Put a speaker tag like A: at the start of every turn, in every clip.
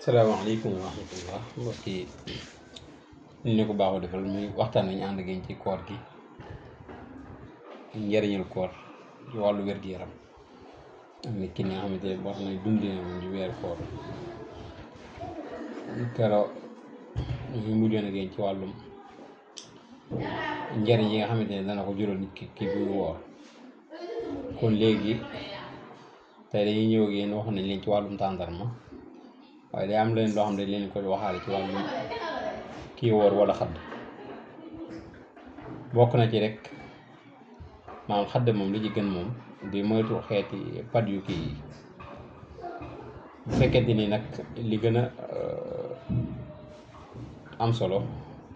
A: salaamaaleykum wa rahmatullah mbokk yi ni ñu ko baaxoo defal muy waxtaan nañu ànd ak yéen ci koor gi njëriñal koor ci wàllu wér-gu-yaram ak nit ki nga xamante ne boo xam ne dundee moom ci weeru koor keroog ñu mujjoon ak yéen ci wàllum njëriñ yi nga xamante ne dana ko jural nit ki buy woor. kon léegi tey dañuy ñëw ak yéen wax nañ leen ci wàllum tàndarma, waaye day am leen loo xam ne leen ko waxaale ci wàllum kii woor wala xadd. bokk na ci rek maanaam xadd moom li ci gën moom di moytu xeeti pat yu kii yi. bu fekkente ni nag li gën a am solo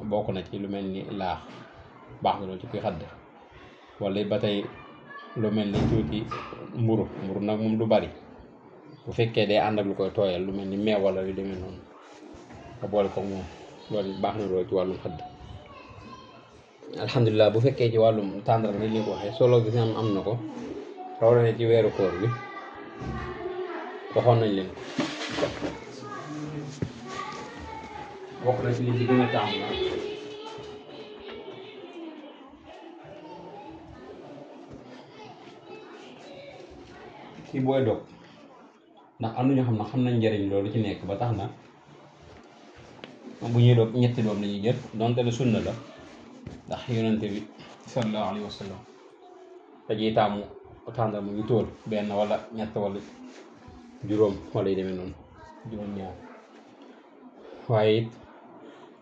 A: bokk na ci lu mel ni laax, baax na loolu ci kuy xadd, wala ba tey lu mel ni tuuti mburu nag moom du bari. bu fekkee day ànd ak lu koy tooyal lu mel ni meew wala yu demee noonu nga boole ko moom loolu baax na loolu ci wàllum xëdd. alhamdulilah bu fekkee ci wàllum tàndarma ni ñu ko waxee solo gis am na ko rawatina ci weeru koor bi waxoon nañ leen ko. bokk na ci li ci gën a taamu na ci booy dog, ndax am na ñoo xam nañ njëriñ loolu ci nekk ba tax na bu ñuy dog ñetti doom lañuy jël donte ne sunna la, ndax yonente bi sallallahu alayhi wa sallam dañuy taamu tàndar mu ngi tóol benn wala ñett wala juróom wala yu demee noonu juróom-ñaar. waaye it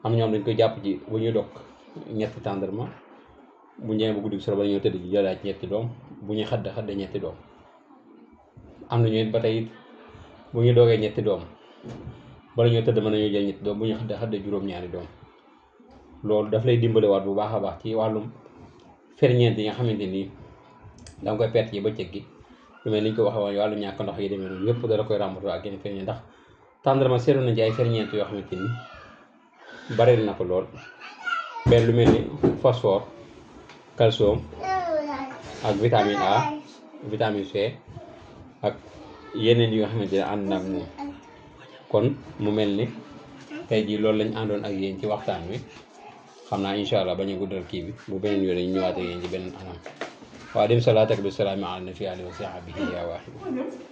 A: am ñoom dañ koy jàpp ci bu ñuy dog ñetti tàndarma, bu ñëwee bu guddi solo ba ñëw tëdd ji jëlaat ñetti doom, bu ñuy xadd ñetti doom. am nañu it ba tey bu ñu doogee ñetti doom bala ñoo tëdd mën nañoo jël ñetti doom, bu ñu xadd juróom-ñaari doom. loolu daf lay dimbalewaat bu baax a baax ci wàllum ferñeent yi nga xamante ni da nga koy perte ci bëccëg gi, lu mel ni ñu ko waxee woon wàllu ñàkk ndox yi demee noonu yëpp dala koy ràmbatoo ak yenn ferñeent. ndax tàndarma seetlu nañ ci ay ferñeent yoo xamante ni bareel na ko lool, benn lu mel ni phosphore, calcium ak vitamine A, vitamine C ak yeneen yi nga xamante ne ànd na ak moom. kon mu mel ni tey jii loolu lañ àndoon ak yéen ci waxtaan wi. xam naa incha allah bañ a guddal kii bi bu beneen yoon ñu ñëwaat ak yéen ci beneen anam. waa dem salaat ak bi salaami ala nabi alihi wa sahbihi ya waahid.